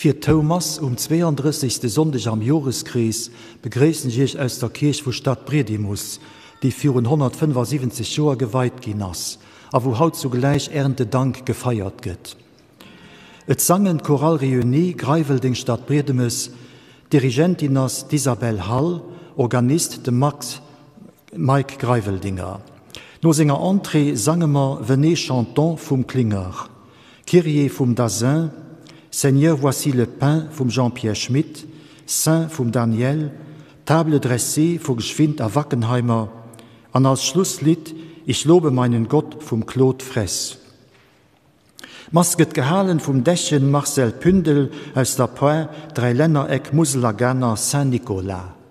Fir d'Houmass um 32. Sonndeg am Joreskrees begréissen ech Iech aus der Kierch vu Stadbriedemus, déi virun 175 Joer geweit ginn ass a wou haut zugläich Erntedank gefeiert gëtt. Et sangen d'Chorale Réunie Greiweldeng-Stadbriedemes, Dirigentin ass d'Isabelle Hall, Organist de Max Mike Greiveldinger. No senger Entrée sange mer Venez chantons vum Klinger, Kyrie vum Dazin, Seigneur voici le pain vum Jean-Pierre Schmit, Saint vum Daniel, Table dressée vu Geschwind a Wackenheimer an als Schlusslidd Ich lobe meinen Gott vum Claude Fress. D'Mass gëtt gehalen vum Dechen Marcel Pündel aus der Par Dräilännereck Musel a Ganer Saint-Nicolas.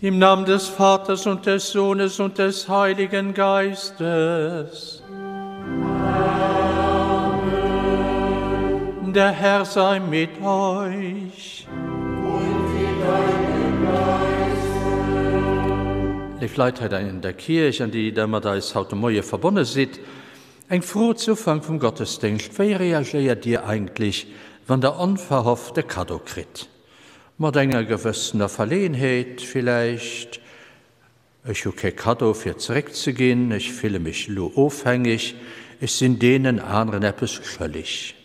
Im Namen des Vaters und des Sohnes und des Heiligen Geistes. Amen. Der Herr sei mit euch. Und mit deinem Geiste. Léif Leit hei an der Kierch an déi der mat eis haut de Moie verbonne sidd, eng Fro zu Ufank vum Gottesdéngscht, Wéi reagéiert Dir eigentlech, wann Der onverhofft e Kaddo kritt? Mat enger gewëssener Verleeënheet villäicht, Ech hu kee Kaddo fir zeréckzeginn, ech fille mech elo ofhängeg, ech sinn deenen aneren eppes schëlleg.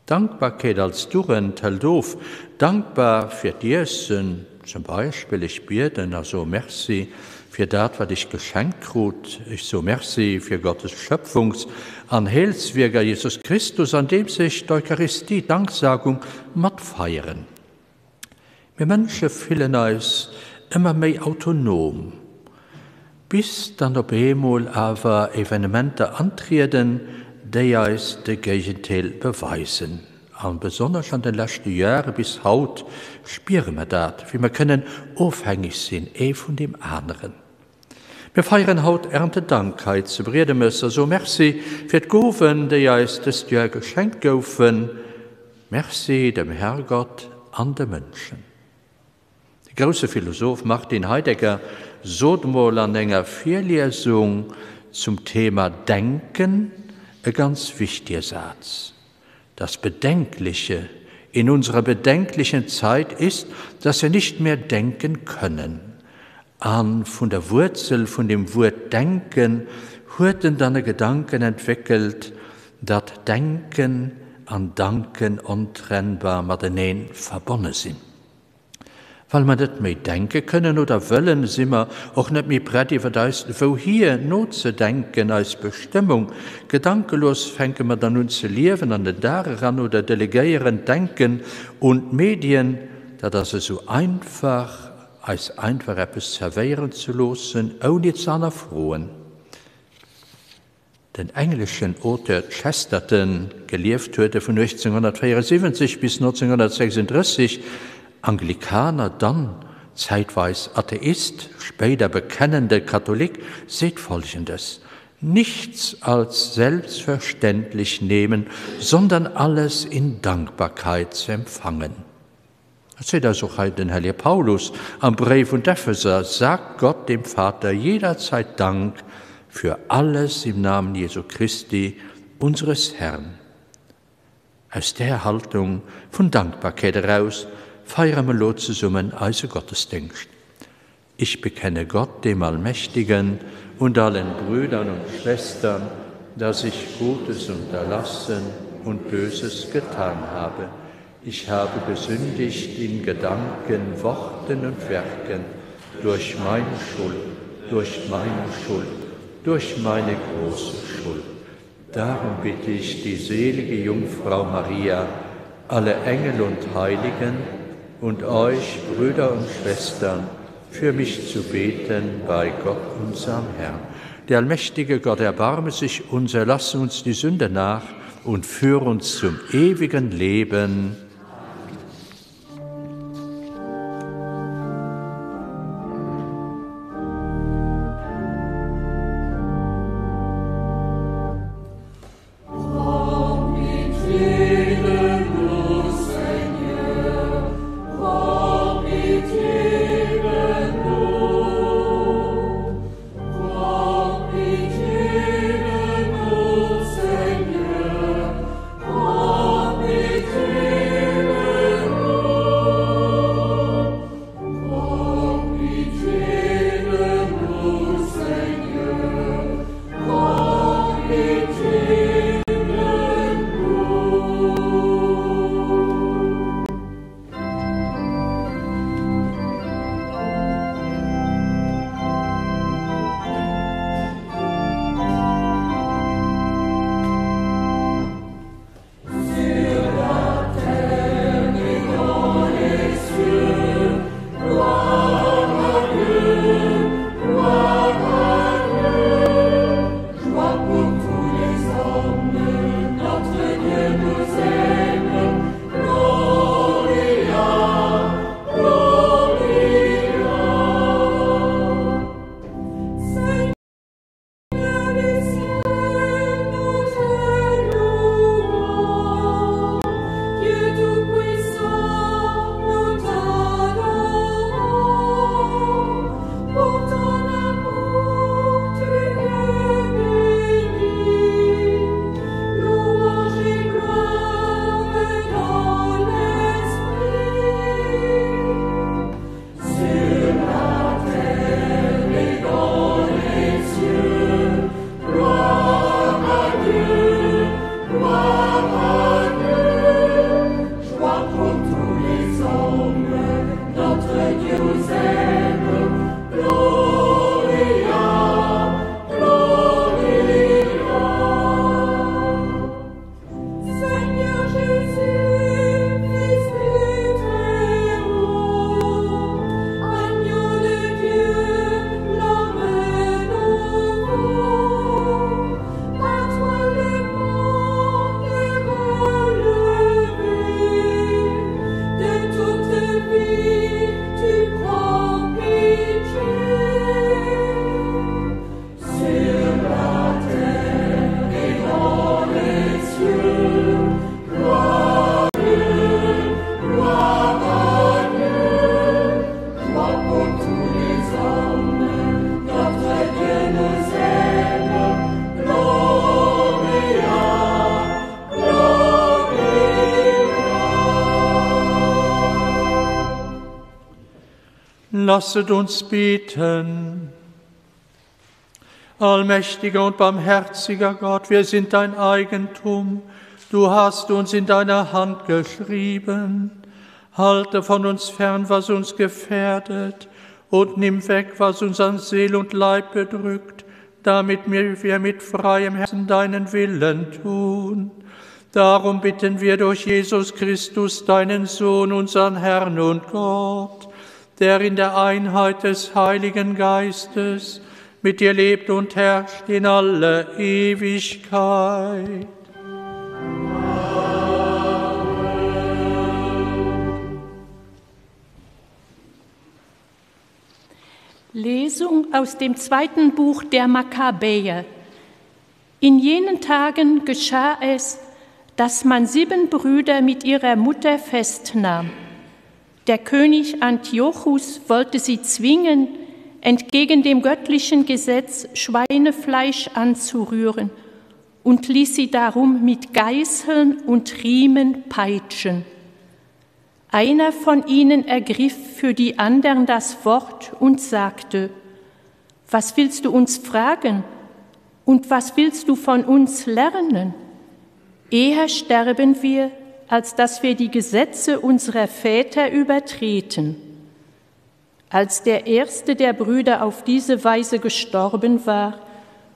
Dankbarkeet als Dugend hëlt of, dankbar fir d'Iessen zum Beispill, ech bieden a soe Merci fir dat wat ech geschenkt krut, ech soe Merci fir Gottes Schöpfungs an Heelswierk a Jesus Christus, andeems ech d'Eucharistie, d'Danksagung, mat feieren. Mir Mënsche fillen eis ëmmer méi autonom, bis dann op eemol awer Evenementer antrieden, déi eis de Géigentéel beweisen. A besonnesch an de leschte Jahre bis haut spiere mer dat, wéi mer kënnen ofhängeg sinn ee vun deem aneren. Mir feieren haut Erntedank hei zu Briedemes a soe Merci fir d'Gowen, déi eis dëst Joer geschenkt goufen. Merci dem Herrgott an de Mënschen. De grousse Philosoph Martin Heidegger sot mol an enger Virliesung zum Thema Denken e ganz wichtige Saz, Das Bedenkliche in unserer bedenklichen Zeit ist, dass wir nicht mehr denken können. A vun der Wuerzel vun dem Wuert denken huet en dann e Gedanken entwéckelt, datt Denken an Danken ontrennbar matenee verbonne sinn. Well mer net méi denke kënnen oder wëllen, si mer och net méi prett iwwer eist Wouhier nozedenken, eis Bestëmmung. Gedankelos fänke mer dann un ze liewen an den Dag eran oder delegéieren d'Denken un d'Medien. Dat ass esou einfach. Eis einfach eppes zerwéieren ze loossen, ouni ze hannerfroen. Den engleschen Auteur Chesterton, gelieft huet e vun 1874 bis 1936, Anglikaner, dann zäitweis Atheist, spéider bekennende Katholik, seet Folgendes, Nichts als selbstverständlich nehmen, sondern alles in Dankbarkeit zu empfangen. Dat seet eis och hei den hellege Paulus am Bréif un d'Epheser, Sagt Gott, dem Vater, jederzeit Dank für alles im Namen Jesu Christi, unseres Herrn. Aus där Haltung vun Dankbarkeet eraus feiere mer elo zesummen eise Gottesdéngscht. Ich bekenne Gott, dem Allmächtigen, und allen Brüdern und Schwestern, dass ich Gutes unterlassen und Böses getan habe. Ich habe gesündigt in Gedanken, Worten und Werken, durch meine Schuld, durch meine Schuld, durch meine große Schuld. Darum bitte ich die selige Jungfrau Maria, alle Engel und Heiligen und euch, Brüder und Schwestern, für mich zu beten bei Gott, unserem Herrn. Der allmächtige Gott erbarme sich uns, erlasse uns die Sünde nach und führe uns zum ewigen Leben. Lasset uns beten. Allmächtiger und barmherziger Gott, wir sind dein Eigentum. Du hast uns in deiner Hand geschrieben. Halte von uns fern, was uns gefährdet, und nimm weg, was uns an Seele und Leib bedrückt, damit wir mit freiem Herzen deinen Willen tun. Darum bitten wir durch Jesus Christus, deinen Sohn, unseren Herrn und Gott, der in der Einheit des Heiligen Geistes mit dir lebt und herrscht in alle Ewigkeit. Lesung aus dem zweiten Buch der Makkabäer. In jenen Tagen geschah es, dass man sieben Brüder mit ihrer Mutter festnahm. Der König Antiochus wollte sie zwingen, entgegen dem göttlichen Gesetz Schweinefleisch anzurühren und ließ sie darum mit Geißeln und Riemen peitschen. Einer von ihnen ergriff für die anderen das Wort und sagte: Was willst du uns fragen und was willst du von uns lernen? Eher sterben wir, als dass wir die Gesetze unserer Väter übertreten. Als der erste der Brüder auf diese Weise gestorben war,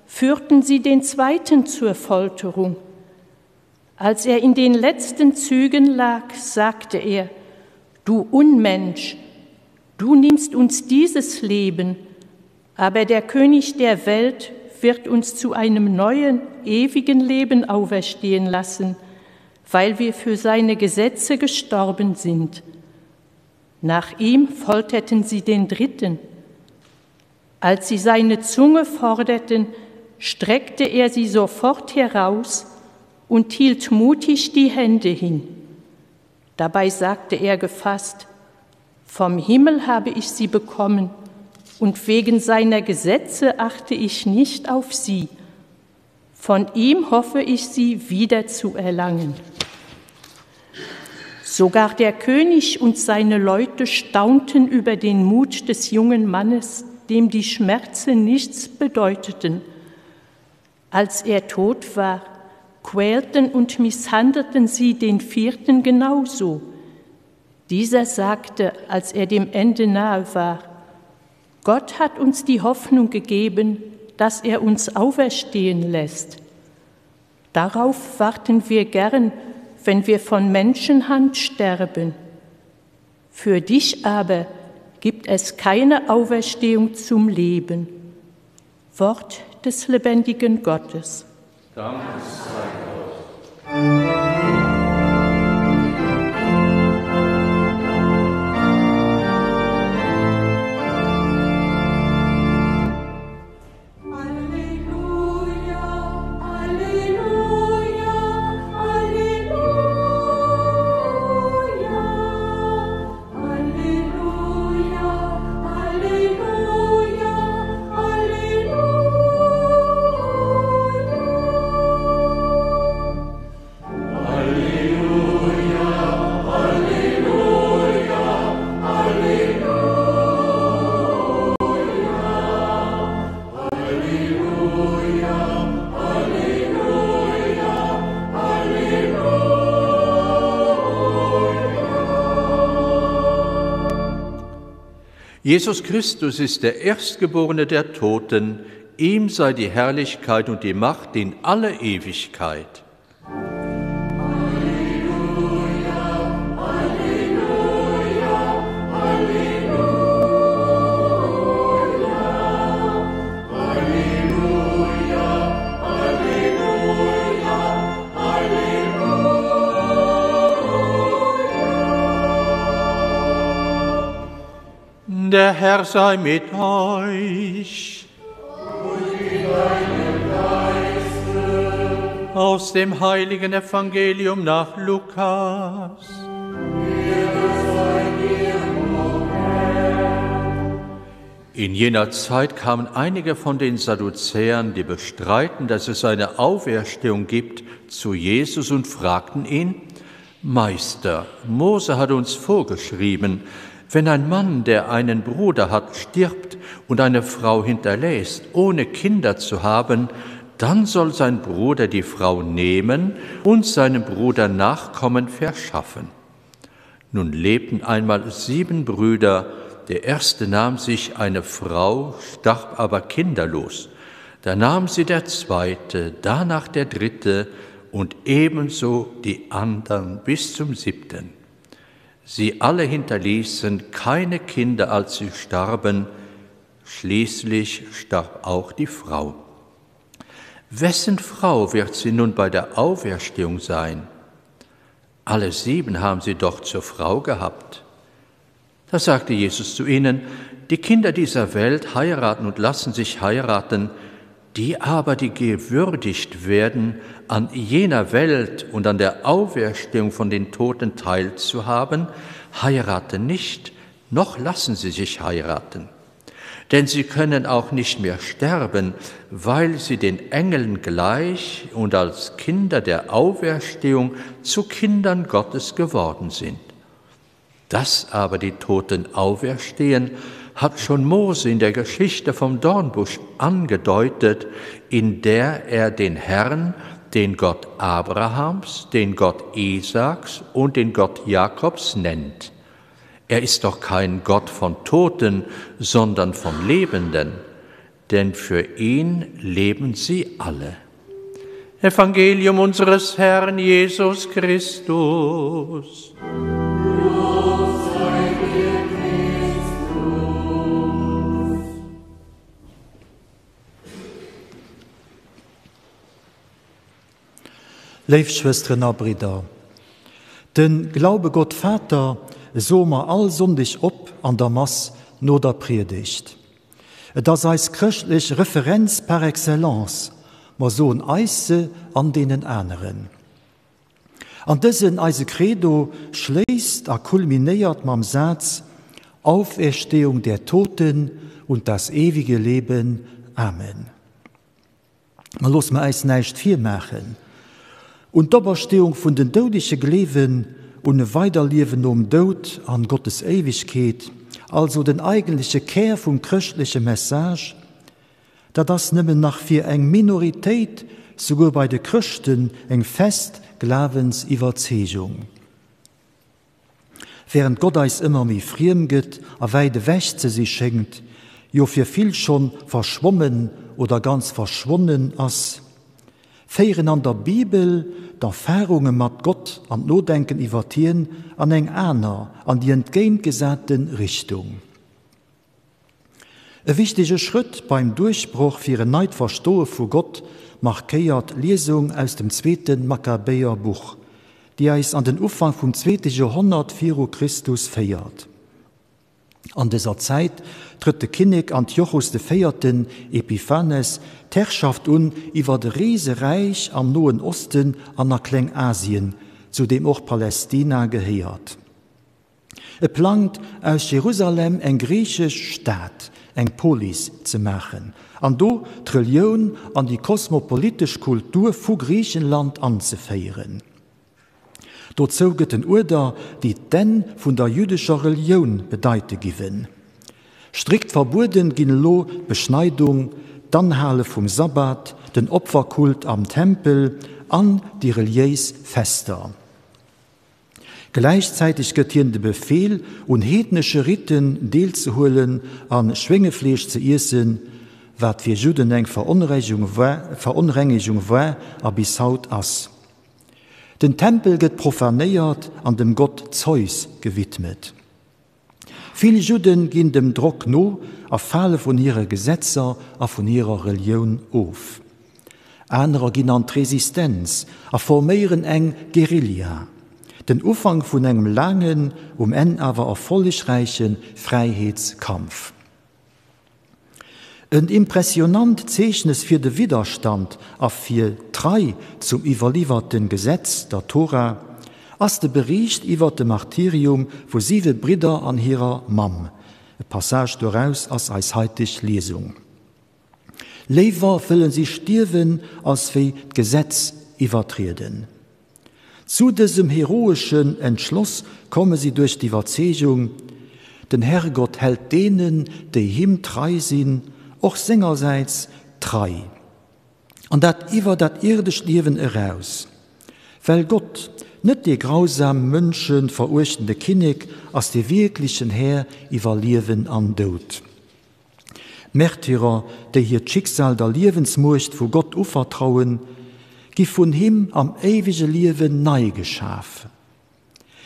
führten sie den zweiten zur Folterung. Als er in den letzten Zügen lag, sagte er: Du Unmensch, du nimmst uns dieses Leben, aber der König der Welt wird uns zu einem neuen, ewigen Leben auferstehen lassen, weil wir für seine Gesetze gestorben sind. Nach ihm folterten sie den Dritten. Als sie seine Zunge forderten, streckte er sie sofort heraus und hielt mutig die Hände hin. Dabei sagte er gefasst: Vom Himmel habe ich sie bekommen, und wegen seiner Gesetze achte ich nicht auf sie. Von ihm hoffe ich sie wieder zu erlangen. Sogar der König und seine Leute staunten über den Mut des jungen Mannes, dem die Schmerzen nichts bedeuteten. Als er tot war, quälten und misshandelten sie den vierten genauso. Dieser sagte, als er dem Ende nahe war: Gott hat uns die Hoffnung gegeben, dass er uns auferstehen lässt. Darauf warten wir gern, wenn wir von Menschenhand sterben. Für dich aber gibt es keine Auferstehung zum Leben. Wort des lebendigen Gottes. Dank sei Gott. Jesus Christus ist der Erstgeborene der Toten, ihm sei die Herrlichkeit und die Macht in alle Ewigkeit. Der Herr sei mit euch. Und mit deinem Geiste. Aus dem heiligen Evangelium nach Lukas. In jener Zeit kamen einige von den Sadduzäern, die bestreiten, dass es eine Auferstehung gibt, zu Jesus und fragten ihn: Meister, Mose hat uns vorgeschrieben, Wenn ein Mann, der einen Bruder hat, stirbt und eine Frau hinterlässt, ohne Kinder zu haben, dann soll sein Bruder die Frau nehmen und seinem Bruder Nachkommen verschaffen. Nun lebten einmal sieben Brüder, der erste nahm sich eine Frau, starb aber kinderlos. Da nahm sie der zweite, danach der dritte und ebenso die anderen bis zum siebten. Sie alle hinterließen keine Kinder, als sie starben, schließlich starb auch die Frau. Wessen Frau wird sie nun bei der Auferstehung sein? Alle sieben haben sie doch zur Frau gehabt. Da sagte Jesus zu ihnen, die Kinder dieser Welt heiraten und lassen sich heiraten, die aber, die gewürdigt werden, an jener Welt und an der Auferstehung von den Toten teilzuhaben, heiraten nicht, noch lassen sie sich heiraten. Denn sie können auch nicht mehr sterben, weil sie den Engeln gleich und als Kinder der Auferstehung zu Kindern Gottes geworden sind. Dass aber die Toten auferstehen, hat schon Mose in der Geschichte vom Dornbusch angedeutet, in der er den Herrn, den Gott Abrahams, den Gott Isaaks und den Gott Jakobs nennt. Er ist doch kein Gott von Toten, sondern von Lebenden, denn für ihn leben sie alle. Evangelium unseres Herrn Jesus Christus. Léif Schwësteren a Bridder, de Glaube Gott Vater soe mer all Sonndeg op an der Mass no der Priedegt. Et ass eis chrëschtlech Referenz par excellence, mer soen eis se an deenen aneren. An dësen eise Credo schléisst a kulminéiert mam Saz, Auferstehung der Toten und das ewige Leben. Amen. Ma loosse mer äis näischt virmaachen. Un d'Opersteeung vun den Doudege gleewen, un e Weiderliewen nom Doud an Gottes Éiwegkeet, also den eigentleche Kär vum chrëschtleche Message, dat ass nëmmen nach fir eng Minoritéit, souguer bei de Chrëschten, eng fest Glawensiwwerzeegung. Während Gott eis ëmmer méi friem gëtt a wäit ewech ze si schéngt, jo fir vill schonn verschwommen oder ganz verschwonnen ass, féieren an der Bibel d'Erfarunge mat Gott an d'Nodenken iwwert hien an eng aner, an déi entgéintgesate Richtung. E wichtege Schrëtt beim Duerchbroch fir en neit Verstoe vu Gott markéiert d'Liesung aus dem zweete Makkabäerbuch, déi eis an den Ufank vum zweete Joerhonnert viru Christus féiert. An dëser Zäit trëtt de Kinnek Antiochus de Véierten Epiphanes d'Herrschaft un iwwer e Riseräich am Noen Osten an a Klengasien, zu deem och Palästina gehéiert. E plangt, aus Jerusalem eng griichesch Stad, eng Polis, ze maachen an do d'Relioun an déi kosmopolitesch Kultur vu Griichenland anzeféieren. Dozou gëtt en Uerder, déi d'Enn vun der jüddescher Relioun bedeite giwen. Strikt verbueden ginn elo d'Beschneidung, d'Anhale vum Sabbat, den Opferkult am Tempel an déi reliéis Fester. Gläichzäiteg gëtt hien de Befeel, un heednesche Riten deelzehuelen a Schwéngefleesch ze iessen, wat fir Judden eng Veronrengegung war a bis haut ass. Den Tempel gëtt profanéiert an dem Gott Zeus gewidmet. Vill Judden ginn dem Drock no a fale vun hire Gesetzer a vun hirer Relioun of. Anerer ginn an d'Resistenz a forméieren eng Guerilla, den Ufank vun engem laangen, um Enn awer erfollegräiche Fräiheetskampf. En impressionant Zeechnes fir de Widderstand a fir d'Trei zum iwwerliwwerte Gesetz, der Tora, ass de Bericht iwwer de Martyrium vu siwe Bridder an hirer Mamm. E Passage doraus ass eis haiteg Liesung. Léiwer wëllen si stierwen, als wéi d'Gesetz iwwertrieden. Zu dësem heroeschen Entschloss komme si duerch d'Iwwerzeegung, Den Herrgott hält deenen, déi him trei sinn, och sengersäits trei. An dat iwwer dat ierdescht Liewen eraus. Well Gott, net dee grausam Mënsche veruechtende Kinnek, ass dee wierklechen Här iwwer Liewen an Doud. D'Märtyrer, déi hiert Schicksal der Liewensmuecht vu Gott uvertrauen, gi vun him am éiwege Liewen nei geschaf.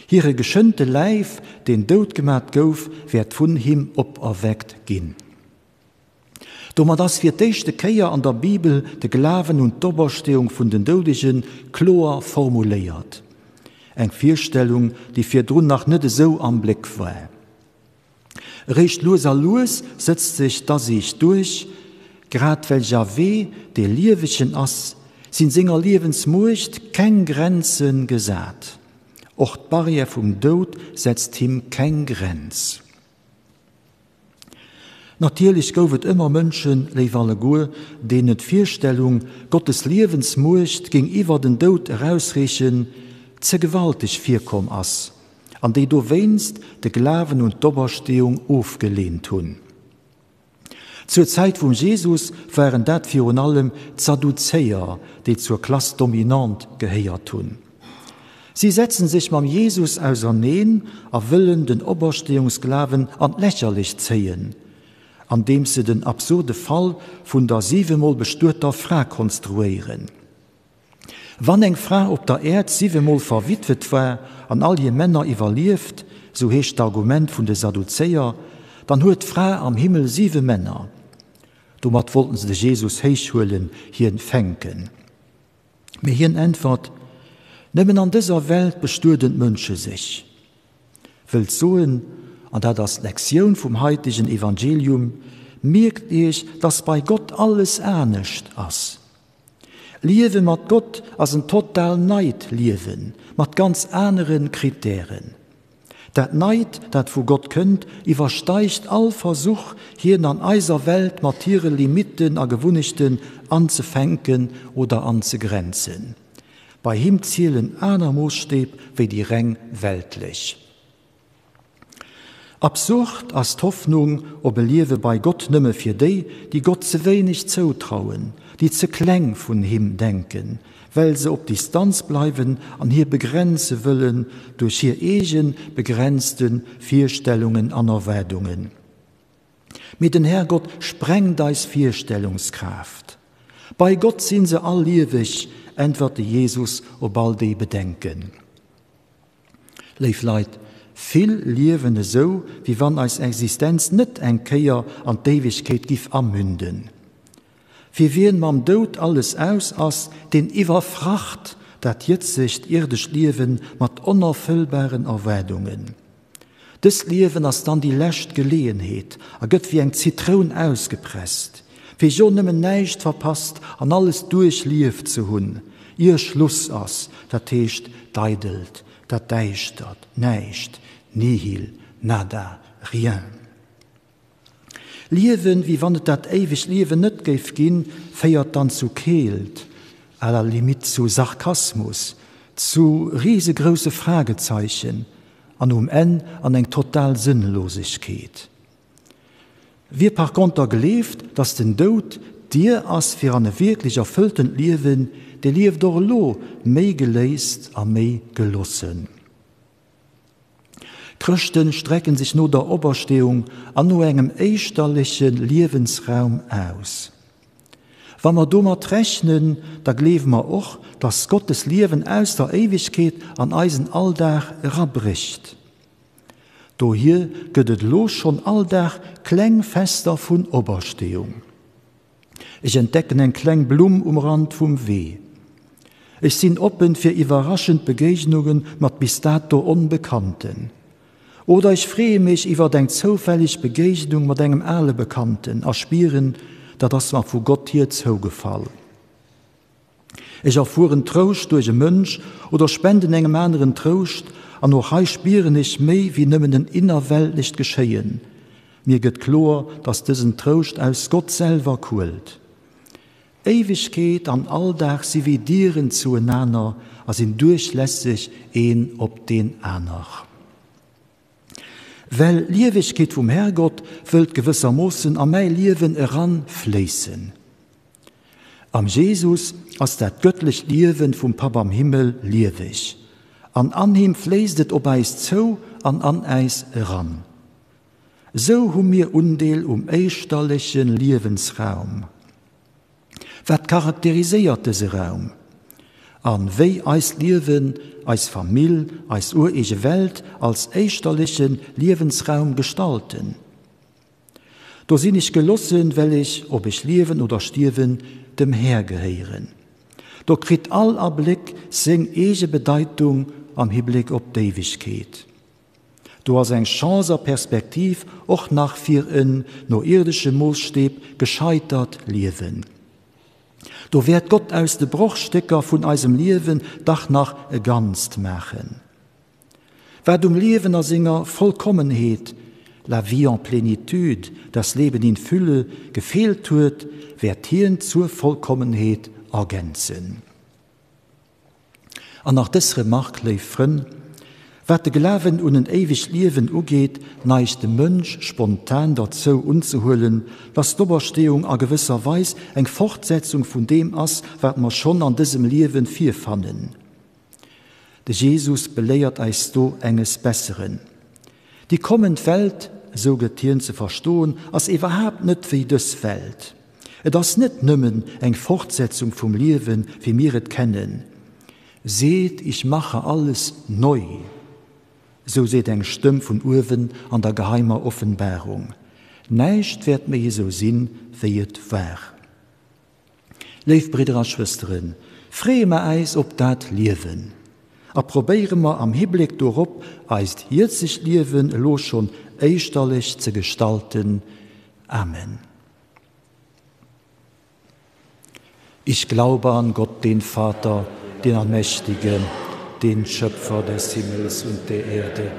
Hire geschënnte Läif, deen dout gemat gouf, wäert vun him operweckt ginn. Domat ass fir d'éischte Kéier an der Bibel de Glawen un d'Opersteeung vun den Doudege kloer formuléiert. Eng Virstellung, déi virdrun nach net esou am Bléck war. Eréischt lues a lues sëtzt sech d'Asiicht duerch, Grad well Jahwe dee Liewegen ass, sinn senger Liewensmuecht keng Grenze gesat. Och d'Barrière vum Doud setzt him keng Grenz. Natierlech gouf et ëmmer Mënschen, léif alleguer, deenen d'Virstellung, Gottes Liewensmuecht géing iwwer den Doud erausreechen, ze gewalteg virkomm ass an déi dowéinst de Glawen un d'Opersteeung ofgeleent hunn. Zur Zäit vum Jesus waren dat virun allem d'Sadduzéier, déi zur Classe dominante gehéiert hunn. Si setzen sech mam Jesus auserneen a wëllen den Opersteeungsglawen an d'Lächerlecht zéien, andeems se den absurde Fall vun der siwemol bestueter Fra konstruéieren. Wann eng Fra op der Äerd siwemol verwitwet war an all hir Männer iwwerlieft, sou heescht d'Argument vun de Sadduzéier, dann huet d'Fra am Himmel siwe Männer. Domat wollten se de Jesus héichhuelen, hien fänken. Mee hien äntwert, Nëmmen an dëser Welt bestueden d'Mënsche sech. Wëllt soen, an dat ass d'Lektioun vum haitegen Evangelium, Mierkt iech, dass bei Gott alles anescht ass. Liewe mat Gott ass en total neit Liewen, mat ganz anere Krittären. Dat Neit, dat vu Gott kënnt, iwwersteigt all Versuch, hien an eiser Welt mat hire Limitten a Gewunnechten anzefänken oder anzegrenzen. Bei him zielen aner Moosstäb wéi déi reng weltlech. Absurd ass d'Hoffnung op e Liewe bei Gott nëmme fir déi, déi Gott ze wéineg zoutrauen, déi ze kleng vun him denken, well se op Distanz bleiwen an hie begrenze wëllen duerch hir eege begrenzte Virstellungen an Erwaardungen. Mee den Härgott sprengt eis Virstellungskraaft. Bei Gott sinn se all lieweg, äntwert de Jesus op all déi Bedenken. Léif Leit, vill liewen esou, wéi wann eis Existenz net eng Kéier an d'Éiwegkeet giff amünden. Fir wien mam Doud alles aus ass, deen iwwerfracht dat jëtzegt ierdescht Liewen mat onerfëllbaren Erwaardungen. Dëst Liewen ass dann déi lescht Geleeënheet a gëtt wéi eng Zitroun ausgepresst, fir jo nëmmen näischt verpasst an alles duerchlieft ze hunn, ier Schluss ass, dat heescht d'Eidelt, dat Däischtert, Näischt, Nihil, nada, rien. Liewen, wéi wann et dat éiwegt Liewen net géif ginn, féiert dann zu Keelt, à la limite zu Sarkasmus, zu risegrousse Fragezeichen an um Enn an eng total Sënnlosegkeet. Wie par konter gleeft, dass den Doud d'Dier ass fir an e wierklech erfëlltent Liewen, dee lieft och elo méi geléist a méi gelossen. Chrëschten strecken sech no der Opersteeung an no engem éischterleche Liewensraum aus. Wa mer domat rechnen, da gleewe mer och, dass Gottes Liewen aus der Éiwegkeet an eisen Alldag erabrécht. Dohier gëtt et elo schonn all Dag kleng Fester vun Opersteeung. Ech entdecken eng kleng Blumm um Rand vum Wee. Ech sinn oppen fir iwwerraschend Begéignunge mat bis dato Onbekannten. Oder ech freeë mech iwwert eng zoufälleg Begéignung mat engem ale Bekannten a spieren, dat ass mer vu Gott hier zougefall. Ech erfueren Trouscht duerch e Mënsch oder spenden engem aneren Trouscht, an och hei spieren ech méi wéi nëmmen en innerweltlecht Geschéien. Mir gëtt kloer, dass dësen Trouscht aus Gott selwer quëllt. Éiwegkeet an Alldag si wéi Dieren zuenaner a sinn duerchlässeg een op deen aner. Well Liewegkeet vum Herrgott wëllt gewëssermoossen a mäi Liewen eran fléissen. Am Jesus ass dat gëttlecht Liewen vum Papp am Himmel lieweg, an an him fléisst et op äis zou an an äis eran. Sou hu mir Undeel um éischterleche Liewensraum. Wat charakteriséiert dëse Raum? An wéi eist Liewen, eis Famill, eis ureege Welt als éischterleche Liewensraum gestalten? Do sinn ech gelossen, well ech, ob ech liewen oder stierwen, dem Här gehéieren. Do kritt all Abléck seng eege Bedeitung am Hibléck op d'Éiwegkeet. Do ass eng Chance a Perspektiv och nach fir en, no ierdesche Moosstäb, gescheitert Liewen. Do wäert Gott aus de Brochstécker vun eisem Liewen dach nach e Ganzt maachen. Wat um Liewen a senger Vollkommenheet, la vie en plénitude, das Leben in Fülle, gefeelt huet, wäert hien zur Vollkommenheet ergänzen. An nach dës Remark, léif Frënn, Wat de Glawen un en éiwegt Liewen ugeet, neigt de Mënsch spontan derzou unzehuelen, dass d'Opersteeung a gewësser Weis eng Fortsetzung vun deem ass, wat mer schonn an dësem Liewen virfannen. De Jesus beléiert eis do enges Besseren. Déi kommend Welt, esou gëtt hien ze verstoen, ass iwwerhaapt net wéi dës Welt. Et ass net nëmmen eng Fortsetzung vum Liewen, wéi mir et kennen. Seht, ich mache alles neu, esou seet eng Stëmm vun uewen an der geheimer Offenbarung. Näischt wäert méi esou sinn, wéi et war. Léif Bridder a Schwësteren, freeë mer äis op dat Liewen a probéiere mer am Hibléck dorop eist jëtzegt Liewen elo schonn éischterlech ze gestalten. Amen. Ich glaube an Gott, den Vater, den Allmächtigen, den Schöpfer des Himmels und der Erde,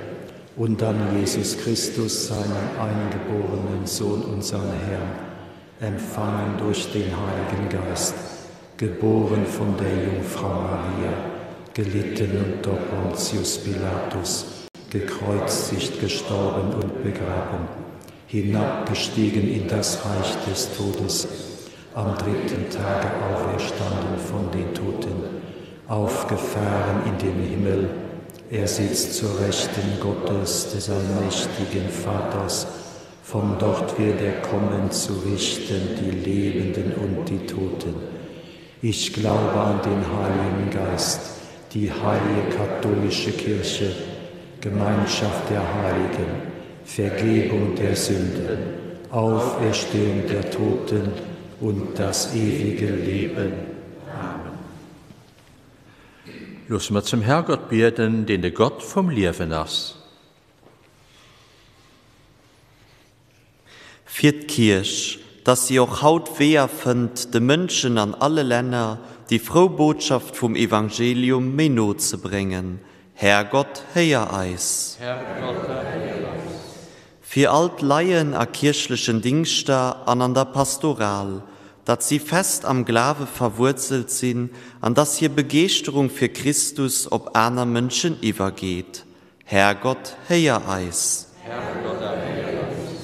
und an Jesus Christus, seinen eingeborenen Sohn, unseren Herrn, empfangen durch den Heiligen Geist, geboren von der Jungfrau Maria, gelitten unter Pontius Pilatus, gekreuzigt, gestorben und begraben, hinabgestiegen in das Reich des Todes, am dritten Tage auferstanden von den Toten, aufgefahren in den Himmel, er sitzt zur Rechten Gottes des allmächtigen Vaters, Von dort wird er kommen zu richten die Lebenden und die Toten. Ich glaube an den Heiligen Geist, die heilige katholische Kirche, Gemeinschaft der Heiligen, Vergebung der Sünden, Auferstehung der Toten und das ewige Leben. Amen. Loosse mer zum Herrgott bieden, deen de Gott vum Liewen ass. Fir d'Kierch, dass si och haut Weeër fënnt, de Mënschen an alle Länner déi frou Botschaft vum Evangelium méi no ze bréngen. Härgott, héier eis. Härgott, erhéier eis. Fir all d'Laien a kierchlechen Dingschter an an der Pastoral, datt si fest am Glawe verwuerzelt sinn an dass hir Begeeschterung fir Christus op aner Mënschen iwwergeet. Härgott, héier eis! Härgott, erhéier eis!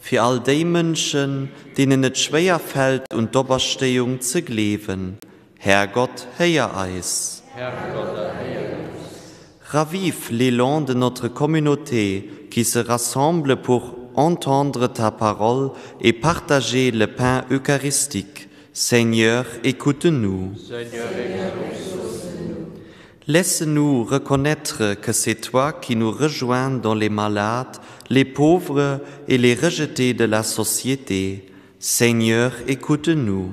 Fir all déi Mënschen, deenen et schwéier fält, un d'Operstéiung ze gleewen, Härgott, héier eis! Härgott, erhéier eis! Ravive l'élan de notre communauté qui se rassemble pour entendre ta parole et partager le pain eucharistique. Seigneur, écoute-nous. Seigneur, exauce-nous. Laisse-nous reconnaître que c'est toi qui nous rejoins dans les malades, les pauvres et les rejetés de la société. Seigneur, écoute-nous.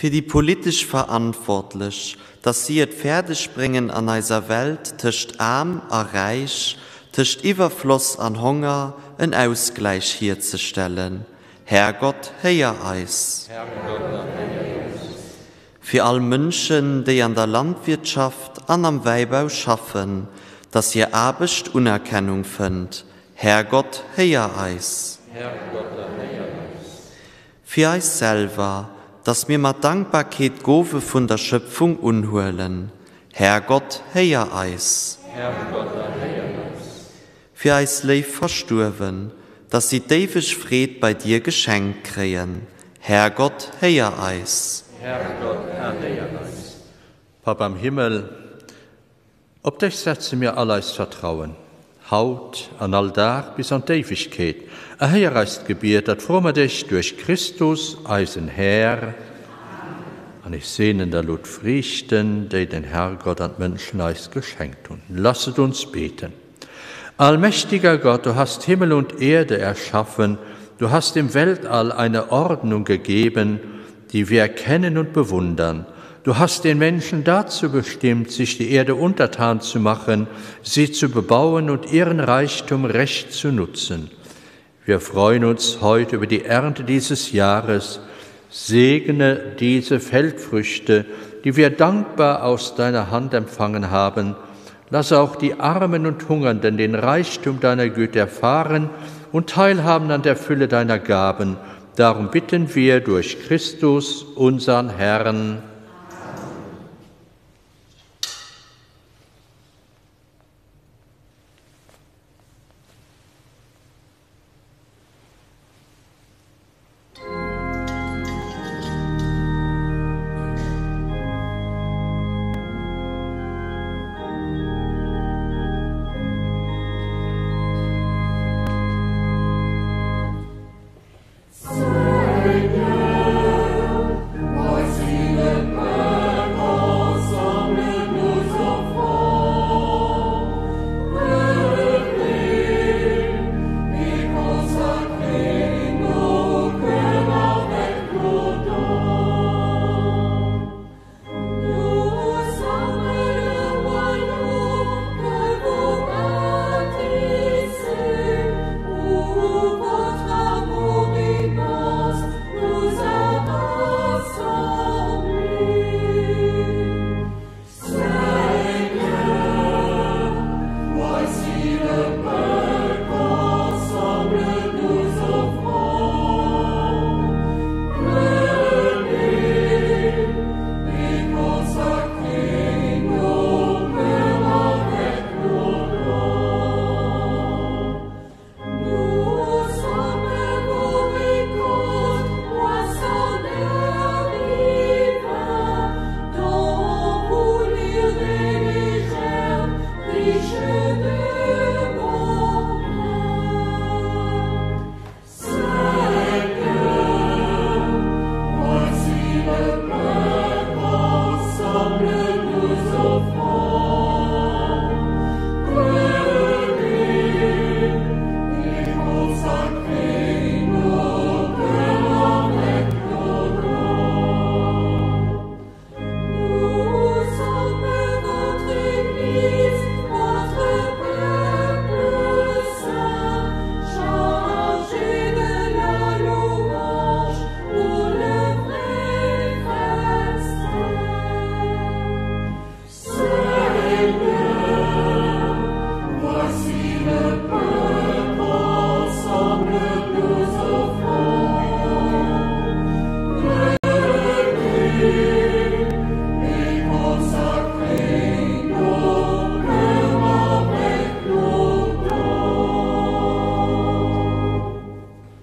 Fir déi politesch Verantwortlech, dass si et fäerdeg bréngen an eiser Welt tëscht Aarm a Räich, tëscht Iwwerfloss an Honger en Ausgläich hierzestellen. Härgott, héier eis. Fir all Mënschen, déi an der Landwirtschaft an am Wäibau schaffen, dass hir Aarbecht Unerkennung fënnt. Härgott, héier eis. Härgott, erhéier eis. Fir eis selwer, dass mir mat Dankbarkeet d'Gowe vun der Schëpfung unhuelen. Härgott, héier eis. Härgott, erhéier eis. Fir eis léif Verstuerwen, dass si d'éiweg Freed bei dir geschenkt kréien. Härgott, héier eis. Härgott, erhéier eis. Papp am Himmel, op dech setze mir all eist Vertrauen, haut an all Dag bis an d'Éiwegkeet. Erhéier eist Gebiet, dat froe mer dech duerch Christus, eisen Här. An ech seenen der elo d'Friichten, déi den Herrgott an d'Mënschen eis geschenkt hunn. Lasset uns beten. Allmächtiger Gott, du hast Himmel und Erde erschaffen, du hast dem Weltall eine Ordnung gegeben, die wir erkennen und bewundern. Du hast den Menschen dazu bestimmt, sich die Erde untertan zu machen, sie zu bebauen und ihren Reichtum recht zu nutzen. Wir freuen uns heute über die Ernte dieses Jahres. Segne diese Feldfrüchte, die wir dankbar aus deiner Hand empfangen haben. Lass auch die Armen und Hungernden den Reichtum deiner Güte erfahren und teilhaben an der Fülle deiner Gaben. Darum bitten wir durch Christus, unseren Herrn.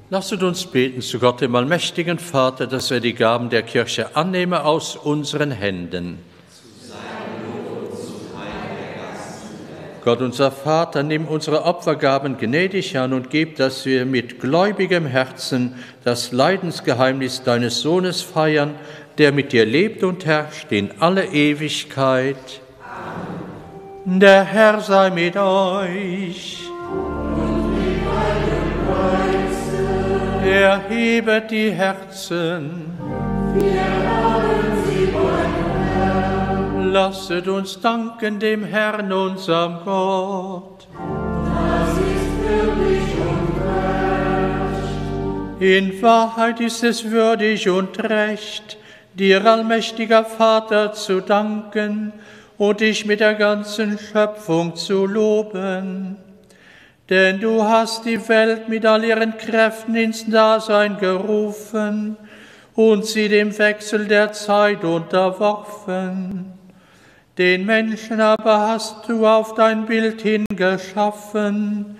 Lasset uns beten zu Gott, dem allmächtigen Vater, dass er die Gaben der Kirche annehme aus unseren Händen. Gott unser Vater, nimm unsere Opfergaben gnädig an und gib, dass wir mit gläubigem Herzen das Leidensgeheimnis deines Sohnes feiern, der mit dir lebt und herrscht in alle Ewigkeit. Amen. Der Herr sei mit euch. Erhebet die Herzen. Lasset uns danken dem Herrn, unserem Gott. Das ist würdig und recht. In Wahrheit ist es würdig und recht, dir, allmächtiger Vater, zu danken und dich mit der ganzen Schöpfung zu loben. Denn du hast die Welt mit all ihren Kräften ins Dasein gerufen und sie dem Wechsel der Zeit unterworfen. Den Menschen aber hast du auf dein Bild hingeschaffen.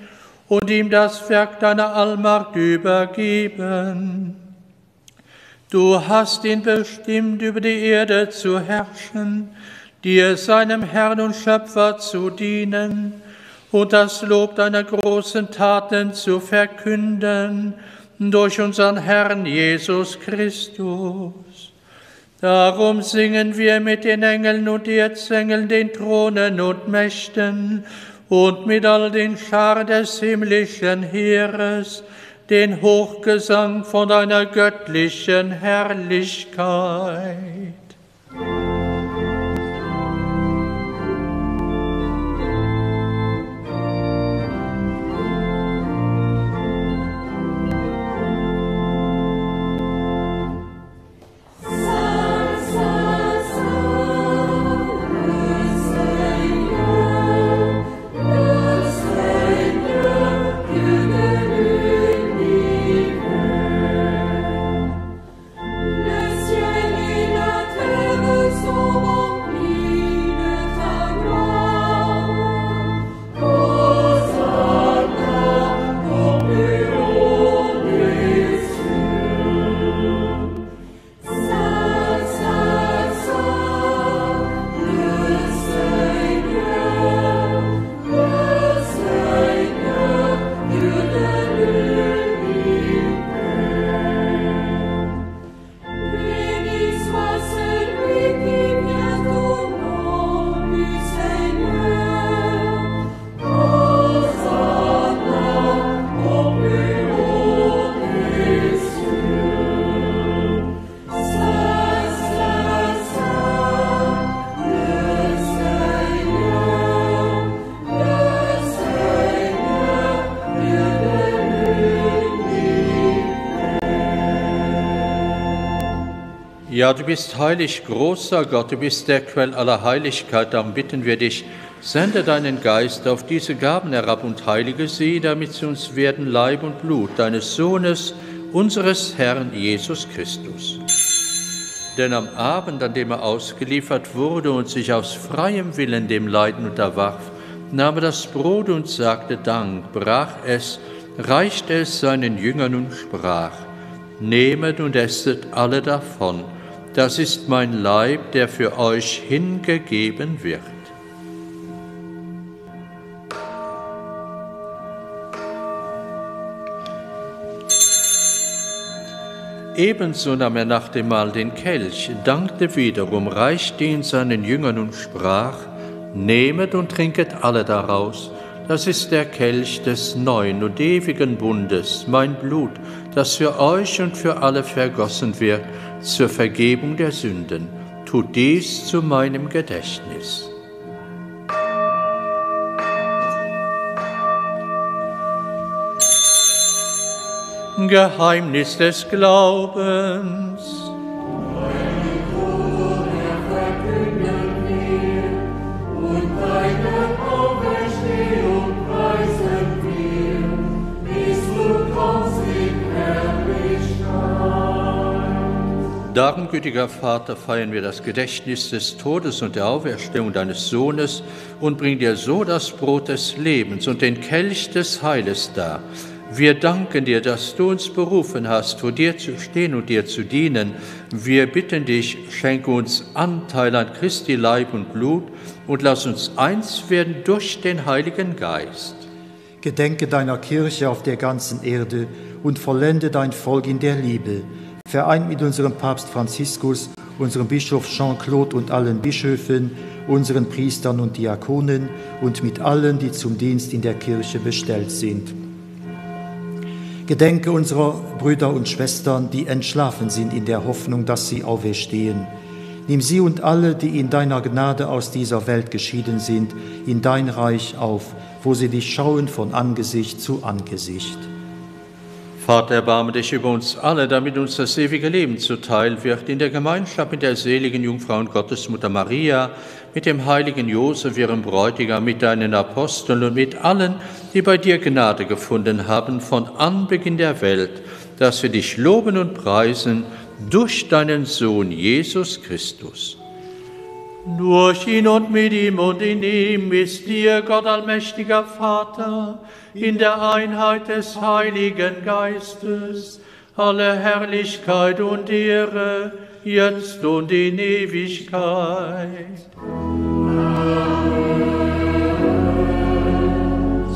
und ihm das Werk deiner Allmacht übergeben. Du hast ihn bestimmt, über die Erde zu herrschen, dir seinem Herrn und Schöpfer zu dienen und das Lob deiner großen Taten zu verkünden durch unseren Herrn Jesus Christus. Darum singen wir mit den Engeln und Erzengeln, den Thronen und Mächten und mit all den Scharen des himmlischen Heeres den Hochgesang von deiner göttlichen Herrlichkeit. Ja, du bist heilig, großer Gott, du bist der Quell aller Heiligkeit, darum bitten wir dich, sende deinen Geist auf diese Gaben herab und heilige sie, damit sie uns werden Leib und Blut deines Sohnes, unseres Herrn Jesus Christus. Denn am Abend, an dem er ausgeliefert wurde und sich aus freiem Willen dem Leiden unterwarf, nahm er das Brot und sagte Dank, brach es, reichte es seinen Jüngern und sprach, Nehmet und esset alle davon, das ist mein Leib, der für euch hingegeben wird. Ebenso nahm er nach dem Mahl den Kelch, dankte wiederum, reichte ihn seinen Jüngern und sprach, Nehmet und trinket alle daraus, das ist der Kelch des neuen und ewigen Bundes, mein Blut, das für euch und für alle vergossen wird zur Vergebung der Sünden. Tut dies zu meinem Gedächtnis. Geheimnis des Glaubens. Darum, gütiger Vater, feiern wir das Gedächtnis des Todes und der Auferstehung deines Sohnes und bringen dir so das Brot des Lebens und den Kelch des Heiles dar. Wir danken dir, dass du uns berufen hast, vor dir zu stehen und dir zu dienen. Wir bitten dich, schenke uns Anteil an Christi Leib und Blut und lass uns eins werden durch den Heiligen Geist. Gedenke deiner Kirche auf der ganzen Erde und vollende dein Volk in der Liebe vereint mit unserem Papst Franziskus, unserem Bischof Jean-Claude und allen Bischöfen, unseren Priestern und Diakonen und mit allen, die zum Dienst in der Kirche bestellt sind. Gedenke unserer Brüder und Schwestern, die entschlafen sind in der Hoffnung, dass sie auferstehen. Nimm sie und alle, die in deiner Gnade aus dieser Welt geschieden sind, in dein Reich auf, wo sie dich schauen von Angesicht zu Angesicht. Vater, erbarme dich über uns alle, damit uns das ewige Leben zuteil wird, in der Gemeinschaft mit der seligen Jungfrau und Gottesmutter Maria, mit dem heiligen Josef, ihrem Bräutigam, mit deinen Aposteln und mit allen, die bei dir Gnade gefunden haben von Anbeginn der Welt, dass wir dich loben und preisen durch deinen Sohn Jesus Christus. Durch ihn und mit ihm und in ihm ist dir, Gott allmächtiger Vater, in der Einheit des Heiligen Geistes, alle Herrlichkeit und Ehre, jetzt und in Ewigkeit.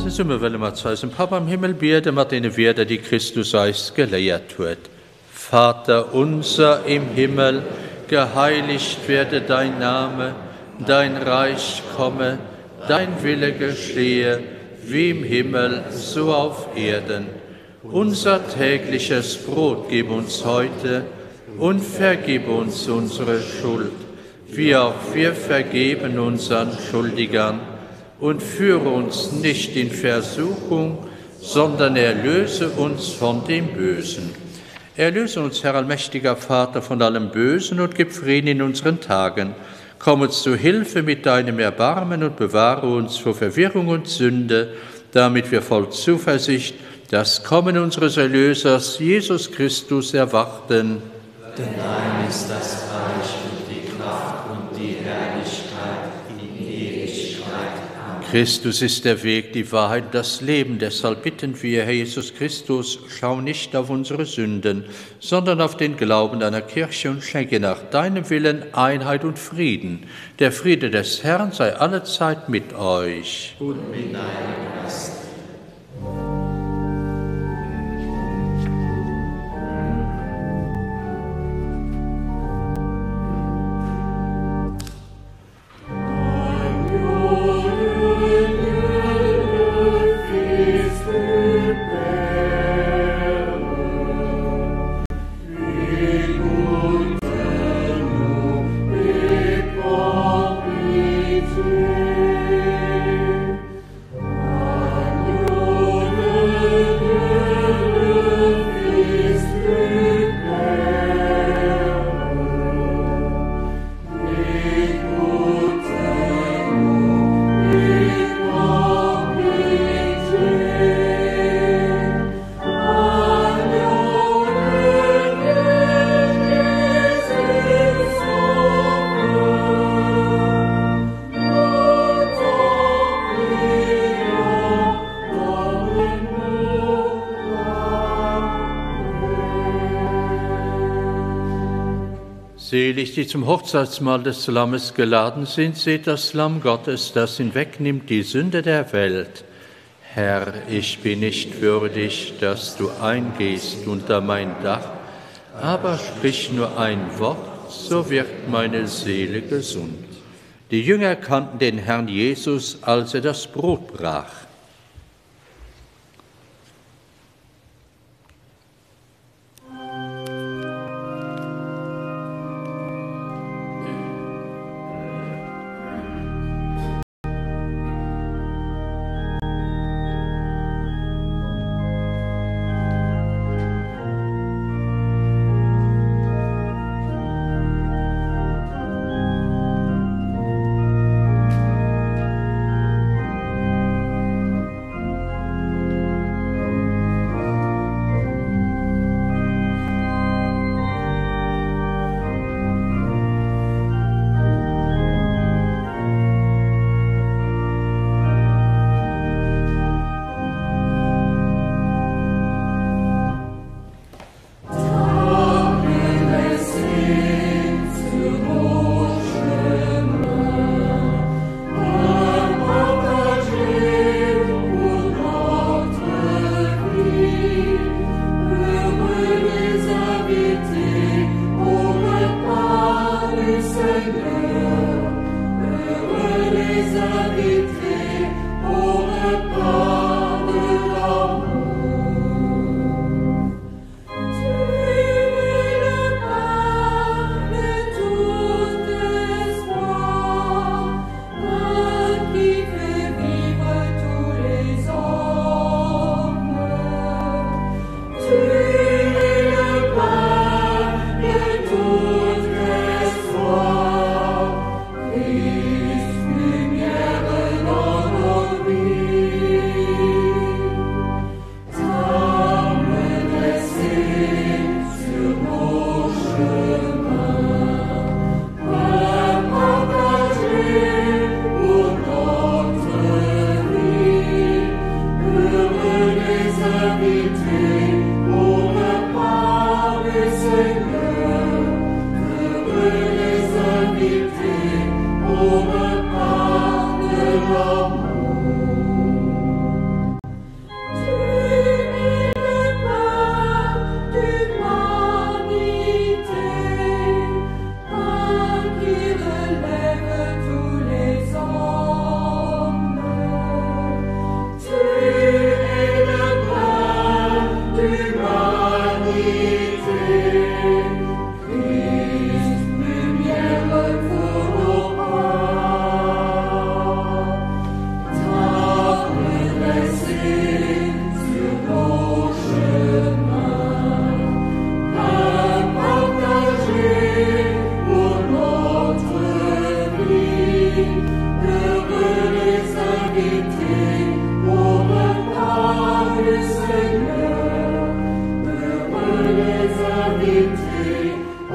Zesumme wëlle mer zu eisem Papp am Himmel biede mat deene Wierder, déi Christus eis geléiert huet. Vater unser im Himmel, geheiligt werde dein Name, dein Reich komme, dein Wille geschehe, wie im Himmel, so auf Erden. Unser tägliches Brot gib uns heute und vergib uns unsere Schuld, wie auch wir vergeben unseren Schuldigern. Und führe uns nicht in Versuchung, sondern erlöse uns von dem Bösen. Erlöse uns, Herr allmächtiger Vater, von allem Bösen und gib Frieden in unseren Tagen. Komm uns zu Hilfe mit deinem Erbarmen und bewahre uns vor Verwirrung und Sünde, damit wir voll Zuversicht das Kommen unseres Erlösers, Jesus Christus, erwarten. Denn dein ist das Reich und die Kraft und die Herrlichkeit in Ewigkeit. Amen. Christus ist der Weg, die Wahrheit und das Leben. Deshalb bitten wir, Herr Jesus Christus, schau nicht auf unsere Sünden, sondern auf den Glauben deiner Kirche und schenke nach deinem Willen Einheit und Frieden. Der Friede des Herrn sei allezeit mit euch. Und mit deinem Geist. Selig, die zum Hochzeitsmahl des Lammes geladen sind, seht das Lamm Gottes, das hinwegnimmt die Sünde der Welt. Herr, ich bin nicht würdig, dass du eingehst unter mein Dach, aber sprich nur ein Wort, so wird meine Seele gesund. Die Jünger kannten den Herrn Jesus, als er das Brot brach.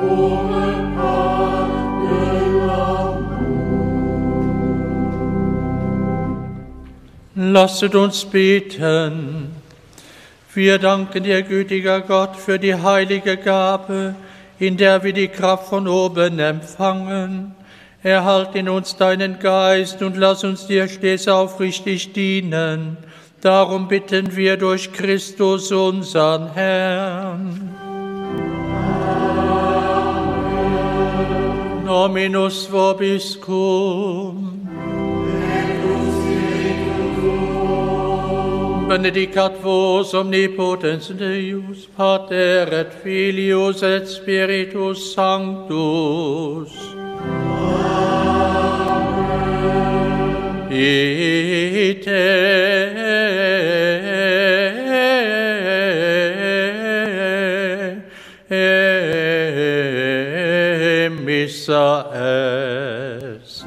Au repas de l'amour. Lasset uns beten. Wir danken dir, gütiger Gott, für die heilige Gabe, in der wir die Kraft von oben empfangen. Erhalt in uns deinen Geist und lass uns dir stets aufrichtig dienen. Darum bitten wir durch Christus unseren Herrn. Amen. Dominus vobiscum. Benedicat vos omnipotens Deus, Pater et Filius et Spiritus Sanctus. Amen. Ite missa est.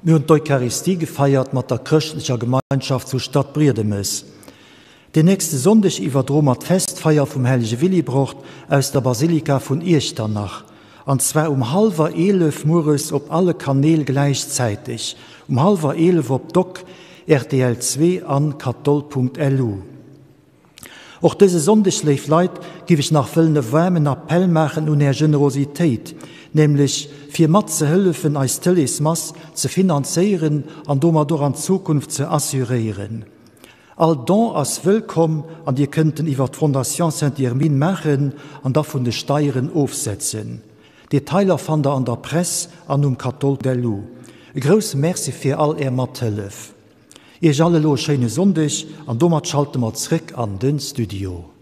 Mir hunn d'Eucharistie gefeiert mat der chrëschtlecher Gemeinschaft zu Stadbriedemes. Den nächste Sonndeg iwwerdroe mer d'Festfeier vum Hellege Willibrord aus der Basilika vun Iechternach, an zwar um hallwer 11 mueres op alle Kanäl gläichzäiteg, um hallwer 11 op Doc, rtl 2 an katol.lu. Och dëse Sonndeg, léif Leit, giff ech nach wëllen e waarmen Appell maachen un Är Generositéit, nämlech fir mat ze hëllefen eis Tëleesmass ze finanzéieren an domat och an Zukunft ze assuréieren. All Don ass wëllkomm an Dir kënnt en iwwer d'Fondation Sainte-Irmine maachen an da vun de Steieren ofsetzen. Detailer fannt der an der Press an um katol.lu. E grousse Merci fir all Är Mathëllef. Iech all elo e schéine Sonndeg an domat schalte mer zréck an den Studio.